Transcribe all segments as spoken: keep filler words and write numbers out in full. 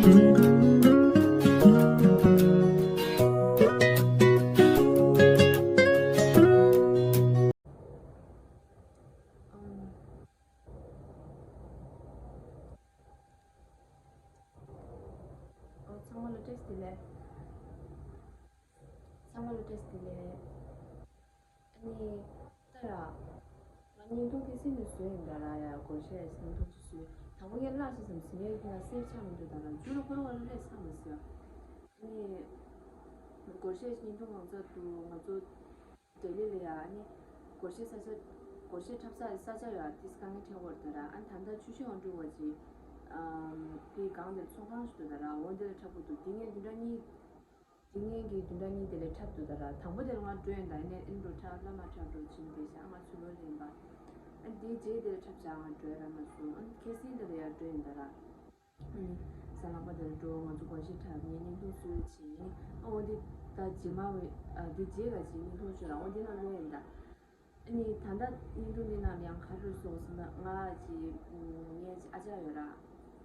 ཨོ། ཚང་མ་ལ་བཀྲ་ཤིས་བདེ་ལེགས། ཚང་མ་ལ་བཀྲ་ཤིས་བདེ་ལེགས། ཨ་ནི། ད་ར། ང་བརྙན་ཐུང་ཁ་སང་ནས་བཟོས་ཡིན་ད་ར། ཡ། སྒོར་གཞས་བརྙན་ཐུང་ཅིག་བཟོས། དང་པོ་ངས་བརླགས་སོང་བསམ་ཟིན་ཡས་ཀྱི་ང་སེབ་ཆགས་མི་འདུག་ད་ར། མཇུག་ལ་ཁོ་རང་ང་ལ་སླེབས་ཚར་མ་སོང་། ཨ་ནི། སྒོར་གཞས་བརྙན་ཐུང་གང་ཚར་འདུག་ང་ཚོ། ལྡི་ལི་ལ་ཡ། ཨ་ནི། སྒོར་གཞས་ས་ཆ། སྒོར་གཞས་འཁྲབ་ས་ས་ཆ་ཡ་དེ་དཀའ་ངལ་འཕྲད་ཡོད་ད་ར། ཨ་ནི་ད་ལྟ་ཆུ་ཤུར་ཝང་ཀྲུའུ་བ་ཅི། ཨམ། དེའི་སྒང་དེར་ཚོང་ཁང་ཞིག་འདུག་ད་ར། འོ་དེ་ལ་འཁྲབ་དགོས་འདུག་དེ་ངས་བདུན་ཕྲག་གཉིས། དེ་ངས་ཀྱི་བདུན་ཕྲག་གཉིས་དེ་ལ་འཁྲབ་འདུག་ད་ར། དང་པོ་དེ་ལ་ང་འགྲོ་ཡིན་ད། ཨ་ནི་ཨེ་འགྲོ་འཁྲབ་བླ་མ་འཁྲབ་འགྲོ་བྱིན་བསྡད་ཤག་ང་ཚོ་ལོ་ལེན་པ། ཨ་ནི་དེའི་རྗེས་དེ་ལ་འཁྲབ་བྱ་ང་འགྲོ་ཡ་ར་མ་སོང་། ཨ་ནི་ཁ་སང་དེ་ལ་ཡ་འགྲོ་ཡིན་ད་ར། ཨ་ནི་གཟའ་ལྷག་པ་དེར་འགྲོ། ང་ཚོ་སྒོར་གཞས་འཁྲབ་ནས་བརྙན་ཐུང་བཟོས་བྱས། ཨ། འོ་འདི་ད་རྗེས་མ་བས། ཨ། འདི་རྗེས་ལ་ཅིག་བརྙན་ཐུང་བཟོས་ར། འོ་འདི་ལ་ལོས་ཡིན་ད། ཨ་ནི་ད་ལྟ་བརྙན་ཐུང་འདི་ནང་ལ་ཡང་ག་རེ་བཟོས་ཟེར་ན། ང་ཅིག་ངའི་ཨ་ཅག་ཡོད་ར།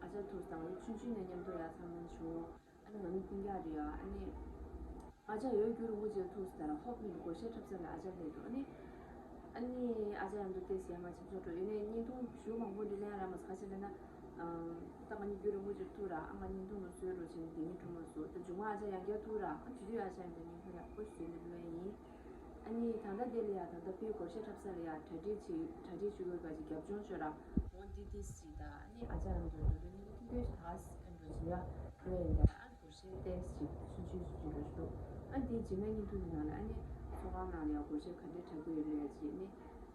ཨ་ཅག་ཐུག་དང་ཆུང་ཆུང་ནས་མཉམ་དུ་ཡར་ཚང་མ་བྱུང་། ཨ་ནི་ང་གཉིས་སྤུན་ཀྱག་རེད་ཡ། ཨ་ནི། ཨ་ཅག་ཡོད་རྒྱུན་རིང་པོ་ཅིག་ཐུག་སོང་ད་ར། ཧོབ་མི་འདུག་སྒོར་གཞས་འཁྲབ་ས་ལ་ཨ་ཅག་སླེབས་འདུག་ཨ་ནི། ཨ་ནི་ཨ་ཅག་མཉམ་དུ་ཏོག་ཙམ་ཡར་མར་ཆབ་ཆོག་འགྲོ། ཡིན་ནའི་བརྙན་ཐུང་ཞེ་པོ་མང་པོ་འདི་ལེན་ར་མ་སོང་། ག་རེ་ཟེར་ན། ཨམ། ད་ང་གཉིས་རྒྱུན་རིང་པོ་ཅིག་ཐུག་ར། ཨ། ང་བརྙན་ཐུང་ལ་བཟོས་རོགས་བྱས་ནས་དེ་ཉིད་གྲུབ་མ་སོང་། ད་མཇུག་མ་ཨ་ཅག་ཡང་བསྐྱར་ཐུག་ར། ཨ། དེ་དུས་ཨ་ཅག་ཡང་བརྙན་ཐུང་ཡག་པོ་ཞིག་བཟོས་འདུག་ལོས་ཡིན། ཨ་ནི་ད་ལྟ་དེ་ལ་ཡ་ད་ལྟ་ཕའི་སྒོར་གཞས་འཁྲབ་ས་ལ་ཡ་གྲ་སྒྲིག་བྱེད། གྲ་སྒྲིག་བྱེད་དགོས་ག་ཅིག་རྒྱབ་ལྗོངས་ཤོད་ར། འོ་འདི་ཏོག་ཙམ་ཅིག་ད། ཨ་ནི་ཨ་ཅག་རང་ཚོ་འགྲོ་དུས་ནི་ཐུག་དུས་ད་ཨ་འགྲོ་ཅིག་ཡ་ལོས་ཡིན་ད། ཨ། སྒོར་གཞས་ཏོག་ཙམ་ཅིག་ཆུང་ཆུང་ཞིག་འགྲོ་ཞིག་འདུག་ཨ་འདི་རྗེས་མའི་བརྙན་ཐུང་གི་ནང་ལ། ཨ་ནི་ཚོང་ཁང་ནང་ལ་ཡ་སྒོར་གཞས་ག་འདྲས་འཁྲབ་ཀྱི་ཡོད་ལོས་ཡ་ཅིག་ནི།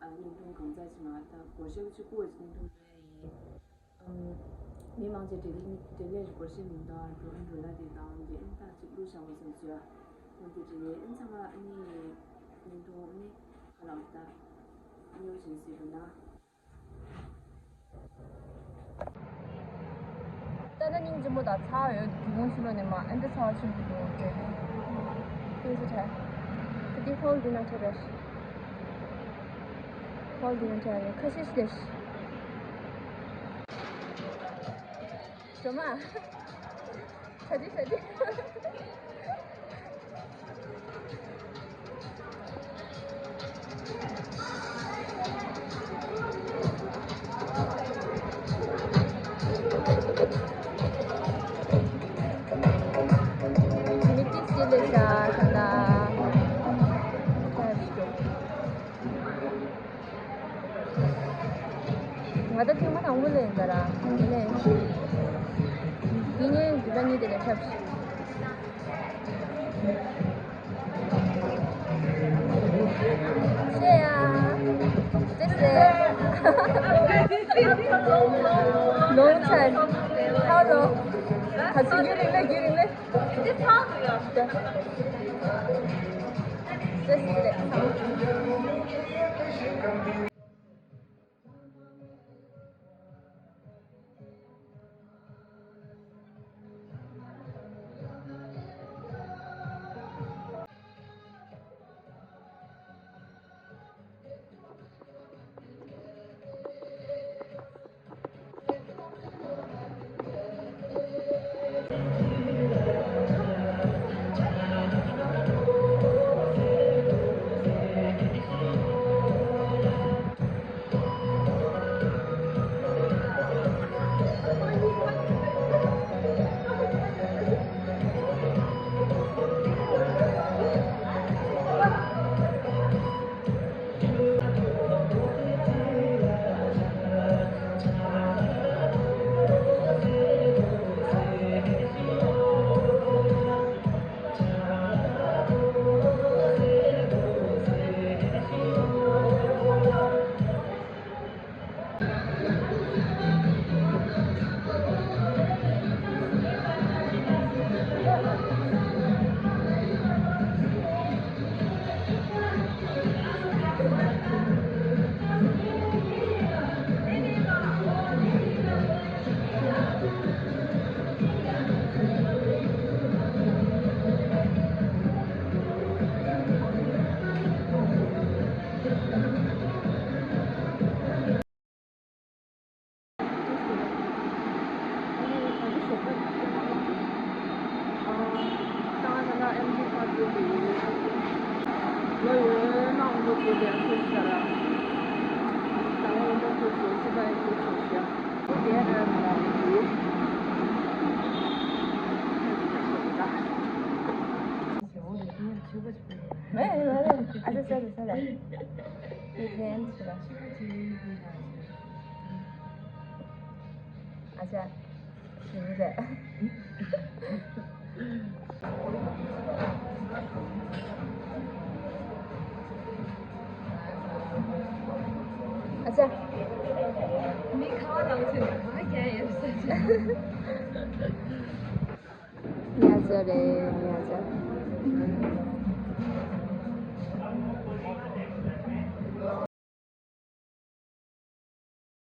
ཨ། བརྙན་ཐུང་གང་ཚར་ཅིག་མ་ད་སྒོར་གཞས་ཅིག་བསྐུར་བ་ཅིག་བརྙན་ཐུང་ལོས་ཡིན། ཨམ། མི་མང་ཆེ་འབྲེལ་ལེ་འབྲེལ་ལེ་སྒོར་གཞས་མི་འདུག་འགྲོ་འགྲོ་ལ་དེ་དང་དེ་ཨིན་ཐག་ཅིག་བླུགས་བཞག་པ་ཙམ་ཅིག་འོ་དེ་འདྲ་ཨིན། ཚང་མ་ཨ་ནི་བརྙན་ཐུང་ཨ་ནི་ཧ་ལམ་ད་ཉོ་བཞིན་ཟེར་འདུག་ན། ད་ནི་སྙིང་རྗེ་མོ་དང་ཚ་བ་ཡོད། དེ་གུང་ཕྱི་ལོགས་ནས་མ་ཨེ་འདྲ་ཚ་བ་ཆེན་པོ་འདུག་སྟེ། ཏོག་ཙམ་ཁྲ། ད་དེ་ཧོལ་འདི་ན་ཁྲ་རེད། ཧོལ་འདི་ན་ཁྲ་རེད། ཁ་ཤས་ཤིག་རེད། སྒྲོལ་མ། ཤ་ཏི་ཤ་ཏི། མི་ཏིག་སི་ལེ་ཤ་ཤ་ན། ང་ད་ཐེངས་མ་དང་པོ་ལས་ཡིན་ད་ར། དེ་ནས་འདི་ངའི་འདི་ད་གཉིས་དེ་ལས་འཁྲབ་ཤེས་ཡ། ཏེ་སེ། Long time. How long? ད་ཚོད་རྒྱུན་རིང་ལས་རྒྱུན་རིང་ལས། ཨ་ཅག་ཞུ་རེད། ཨ་ཅག་མི་ཁ་བ་ནང་ཚུད་ནས་ང་རྒྱལ་ཡོད་ས་ཅིག་ཉལ་ཚོད་རེད། ཉལ་